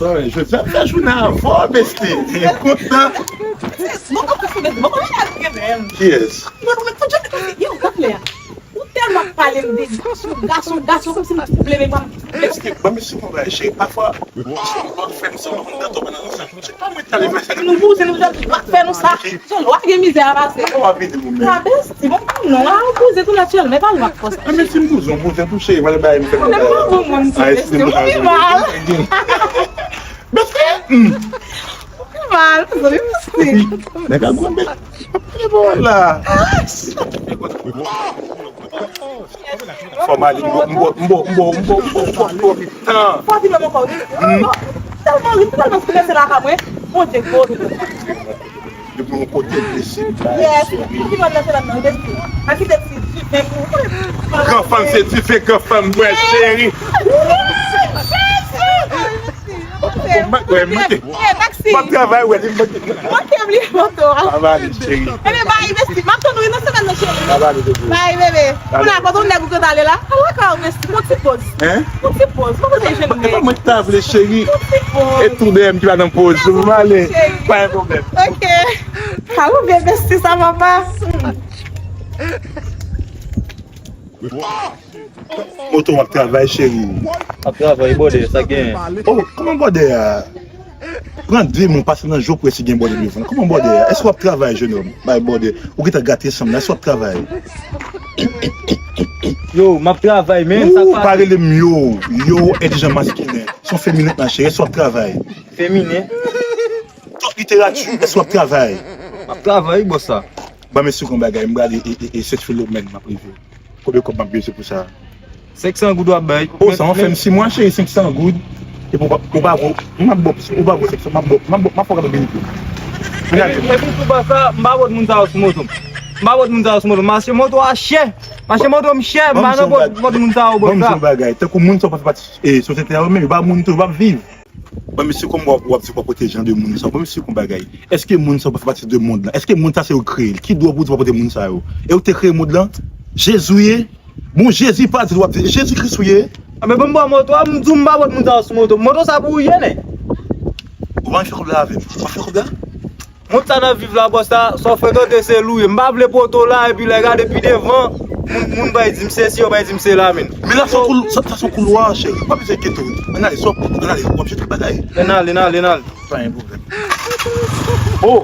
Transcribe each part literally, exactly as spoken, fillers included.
Jodi a fè jounen avè w, besti. Kontan. Kiyès? Ou tèlman pale m de gason, gason, kòmsi m twouble, men pa m. Besti, ban m sipòte, cheri. Pafwa, lè w fè m sa, mwen konn gate w pandan lontan. Se pa mwen ki t al fè sa. Nou bouzen, nou pa fè nou sa. Lwa gen mizè a pase. Ou ap vide mwen menm. A, besti, bon, non, a, ou bouzen tou natirèlman, men pa lwa fòs. A, men si m bouzen, m bouzen tou, cheri, wale bay m fè. Mwen menm pa bon moun, ti besti, mwen pi mal. Besti! Mwen pi mal, mwen besti. Nèg a gwo bèl. Ap pale bon la. Fò m ale, m bò, m bò, m bò, m bò, m bò, m bò, m bò, m bò, m bò, m bò, m bò, m bò. Fò di mwen ankò, wi. Tèlman ri, tèlman strese lakay mwen. Bondye gwo. Depi yon kote blese. Yes. Ki mòn nan se la nan, besti. A kite ti, ti fen pou. Gran fanm se dife, gran fanm bwè, cheri. Wè, manke. M ap travay, wè, li manke. Manke m li, moto a. Sa va ale, cheri. Ebyen, bay, besti. M ap tann ou nan semèn nan, cheri. Sa va ale, bebe. Bay, bebe. Pou la, kote yon nèg ou konn ale la? Ala ka ou, besti. Yon ti poz. Hein? Yon ti poz. Mwen kote jèn nèg. E pa mwen ki ta vle, cheri. Yon ti poz. E tou deyè m ki pa nan poz. M ale. Pa gen pwoblèm. Ok. Alo, bebe, besti, sa va pa? Moto w ap travay, cheri. Ap travay, bòdè, sa genyen? Oh, kòman bòdè a? Pran de mwa pase nan jou presi gen bòdè devan. Kòman bòdè a? Èske w ap travay, jenòm? Bay bòdè. Ou gentan gate sanm la. Èske w ap travay? Yo, m ap travay, men sa pa rele m yo. Yo, entèlijan maskilen. Se yon feminen, ma cheri. Èske w ap travay? Feminen? Tout literati, èske w ap travay? M ap travay, bòs la. Ban m esplike yon bagay, m prale e, e, e Sent Filomèn, m ap rive. Konbyen kòb m ap bezwen pou sa? Senk san goud w ap bay. Oh, sa yon fèm sis mwa, cheri, senk san goud. Epi ou pa, ou pa vo, m ap ba w, ou pa vo senk san, m ap ba w, m ap ba w, m ap fè w gade beni tou. Epi, epi tou pa sa, m pa pot moun sa yo sou moto m. M pa pot moun sa yo sou moto m. Mache moto a chè. Mache moto m chè, m pa nan pot, pot moun sa yo, bòs la. Ban m di w yon bagay, tankou moun sa yo pa fè pati, e, sosyete a yo menm, yo pa moun tou, yo p ap viv. Ban m esplike w kòman w ap, w ap di w pa pwoteje jan de moun sa. Ban m esplike w yon bagay. Èske moun sa yo pa fè pati de mond lan? Èske moun sa se yo kreye l? Ki dwa pou w di w pa pwoteje moun sa yo? E ou te kreye mond lan? Jezi w ye? Bon, Jezi pa di l w ap di, Jezi Kris ou ye? A, men ban m ba w moto a, m di w m pa pot moun sa yo sou moto. Moto sa pou ou ye, nen? Ou pa fè kòb la avè m. Ou pa fè kòb la? Mond sa n ap viv la, bòs la, sa w frekante se l ou ye. M pa vle poto la, epi lè gade pi devan, moun, moun bay di m sesi, yo bay di m sela, men. Men la, sa se yon koul-, sa, sa se yon koulwa, cheri. Pa bezwen enkyete w. Ann ale, sòt, ann ale, w ap jete bagay. Ann ale, ann ale, ann ale. Pa gen pwoblèm. Oh!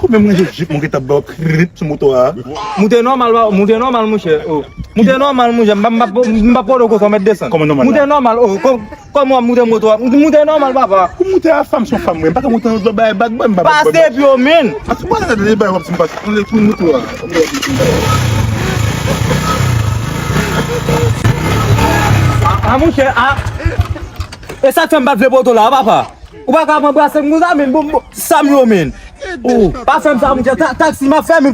Ou menm ranje jip, mwen gentan ba w krip sou moto a. Moute nòmal, ba, moute nòmal, monchè. Oh. Moute nòmal, monchè. M pa, m pa, m pa pran konsa, w mèt desann. Kòman nòmal la? Moute nòmal, oh, kò-, Kòman w ap moute moto a? Moute nòmal, papa. Pou moute a fanm se yon fanm, mwen. M pa ka moute nan lòt bagay, bad boy, m pa bad boy. Pase epi yo, men. A, se pa nan de bagay w ap di m pase. Ann ale pou moto a. A, a, monchè, a. E sa k fè m pa t vle poto la, papa. Ou pa ka ap anbrase m konsa, men. Bon, bon, sa m yo, men. Oh, pa fè m sa, monchè. Ta-, taksi, m ap fè, men.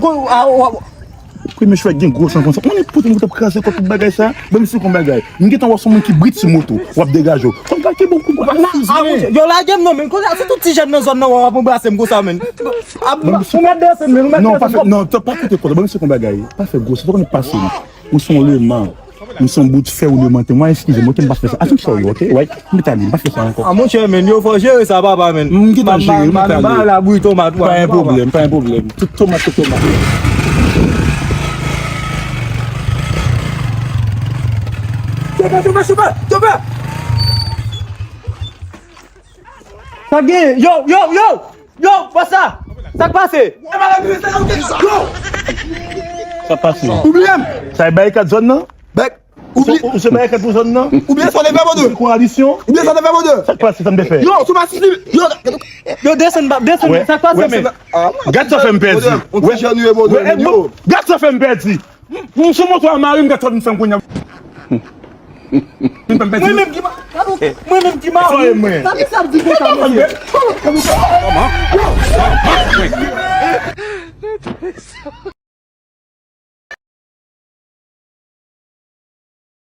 Premye chwa gen gwo san konsa. Mwen pote moto ap kraze kò tout bagay sa. Ban m esplike w yon bagay. M gentan wè se yon moun ki brit sou moto. W ap degaje w. Konn pa ke bon kou pa la. Yo lage m non, men konsa se tout ti jèn nan zòn nan w ap anbrase m konsa, men. Ou mèt danse, men ou mèt danse. Non, pa fè, non, pa koute kò. Ban m esplike w yon bagay. Pa fè gwo, se pa konn pase m. Ou se yon leman. M se yon bout fè ou leman. Mwen eskize m, ok, m pa fè sa. Atik sa w yo, ok? Wè. M ta di, m pa fè sa ankò. A, monchè, men, yo fò jere sa, papa, men. M gentan jere, m ta ale. Ba la bouyi tomat, pa gen pwoblèm, pa gen pwoblèm. Tout tomat, tout tomat. Chofè, chofè, chofè, chofè! Sa gen? Yo, yo, yo! Yo, bòs la! Sa k pase? Sa k pase? Ou bliye m? Sa e barikad zòn nan? Bèk. Ou bliye. Ou se barikad pou zòn nan? Ou bliye sa w te fè, Bodo? Ou koalisyon? Ou bliye sa w te fè, Bodo? Sa k pase, sa m te fè? Yo, sou masisi. Yo, yo, desann, desann. Sa k pase, men? Gad sa w fè m pèdi. Gad sa w fè m pèdi. M sou moto a mare m, gad sa w vin fè m kounye a. Vin fè m pèdi. Mwen menm ki ma-, mwen menm ki mare. Sa ki sa di konsa, mesye?